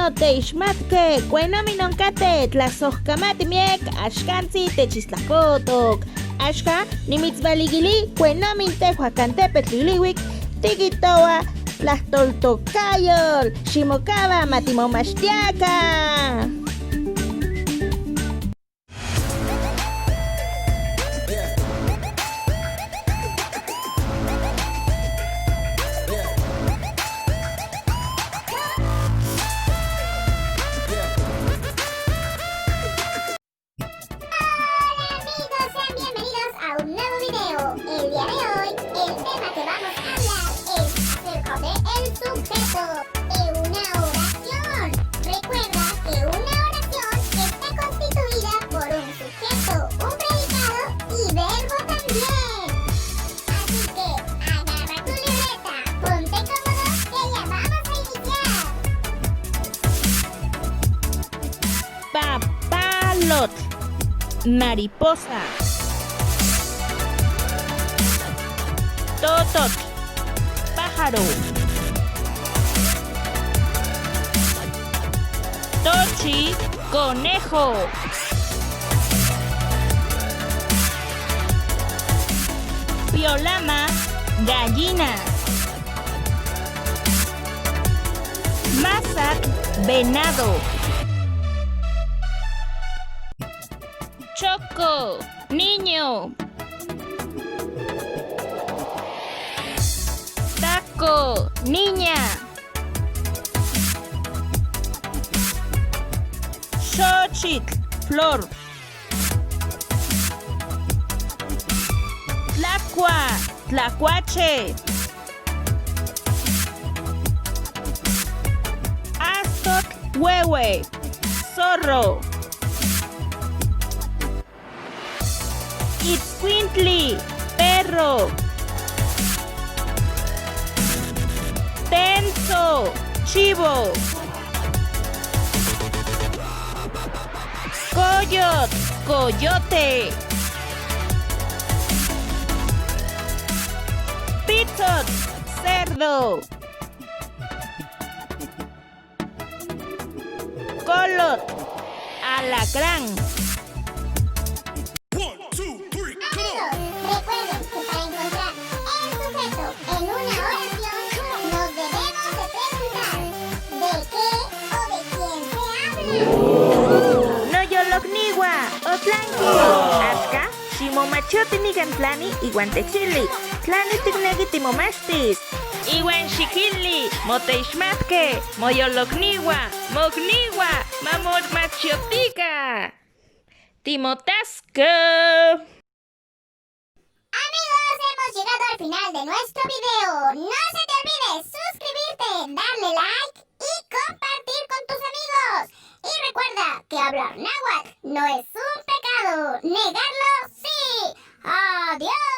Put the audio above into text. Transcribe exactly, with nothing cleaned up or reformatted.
Tey xmatke, k'uenomin onkate, tla sojkamatemiek, axkantzi techistlajko'tok. Axka nimitzbalikili k'uenomin te Huacantepetl Iliuik, tikitowa tlajtoltokayol. Ximokaba, ma timomaxtiaka. Hola amigos, sean bienvenidos a un nuevo video. El día de hoy, el tema que vamos a hablar es acerca de el sujeto de una oración. Recuerda que una oración está constituida por un sujeto, un predicado y verbo también. Así que agarra tu libreta, ponte cómodo, que ya vamos a iniciar. Papalotl, mariposa. Tototl, pájaro. Tochi, conejo. Piolama, gallina. Masatl, venado. Choko, niño. Taco, niña. Xochitl, flor. Tlakua, tlakuache. Astotl, wewe, zorro. Itzkuintli, perro. Tentso, chivo. Koyotl, coyote. Pitzotl, cerdo. Kolotl, alacrán. One, two, three, come on. Amigos, recuerden que para encontrar el sujeto en una oración, nos debemos de preguntar ¿de qué o de quién se habla? Noyolokniwa, otlanki. Axka, ximomachiotinemikan tlani iwan techili tlani tikneki timomaxtis. Iwan xikili: moteixmatke, moyolokniwa, mokniwa, ma momachiotika. Timotaskej. Amigos, hemos llegado al final de nuestro video. No se te olvide suscribirte, darle like y compartir con tus amigos. Y recuerda que hablar náhuatl no es un pecado. Negarlo, sí. Adiós.